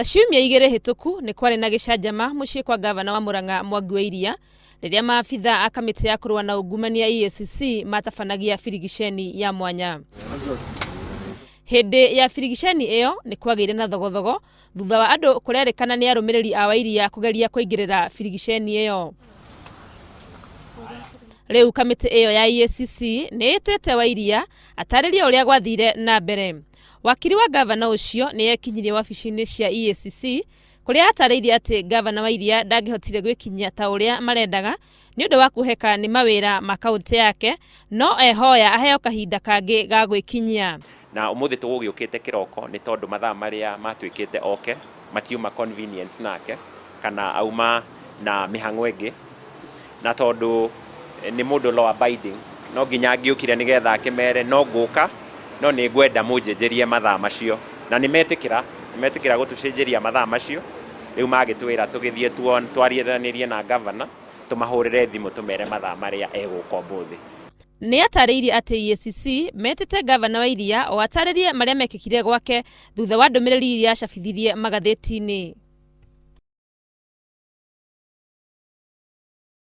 Ta ciumia igĩrĩ hĩtũku nĩ kwarĩ na gĩcanjama mũciĩ kwa ngavana wa Murang'a Mwangi wa Iria rĩrĩa maabitha a kamĩtĩ ya kũrũa na ungumania EACC matabanagia birigiceni ya mwanya. Hĩndĩ ya birigiceni ĩyo nĩ kwagĩire na thogothogo thutha wa andũ kũrerĩkana nĩ arũmĩrĩri a Wairia kũgeria kũingĩrĩra birigiceni ĩyo. Rĩu kamĩtĩ ĩyo ya EACC nĩ ĩtĩte Wairia atarĩrie ũrĩa gwathire na mbere. Wakiri wa ngavana ũcio nĩ ekinyirie wabici-inĩ cia EACC kũrĩa atarĩirie atĩ ngavana Wairia ndangĩhotire gwĩkinyia ta ũrĩa marendaga nĩ ũndũ wa kuoheka nĩ mawĩra ma kaũntĩ yake no ehoya aheo kahinda kangĩ ga gwĩkinyia. Na ũmũthĩ tũgũgĩũkĩte kĩroko nĩ tondũ mathaa marĩa matuĩkĩte oke matiuma convenient nake kana auma na mĩhang'o ĩngĩ, na tondũ nĩ mũndũ law abiding no nginya angĩũkire nĩgetha akĩmere no ngũka no nĩ ngwenda mũnjenjerie mathaa macio, na nĩ metĩkĩra, nĩ metĩkĩra gũtũcenjeria mathaa macio. Rĩu magĩtwĩra tũgĩthiĩ twaranĩrie na governor tũmahũrĩre thimũ tũmere mathaa marĩa egũka ũmũthĩ. Nĩ atarĩirie atĩ EACC metĩte ngavana Wairia o atarĩrie marĩa mekĩkire gwake thutha wa ndũmĩrĩri iria acabithirie magathĩti-inĩ.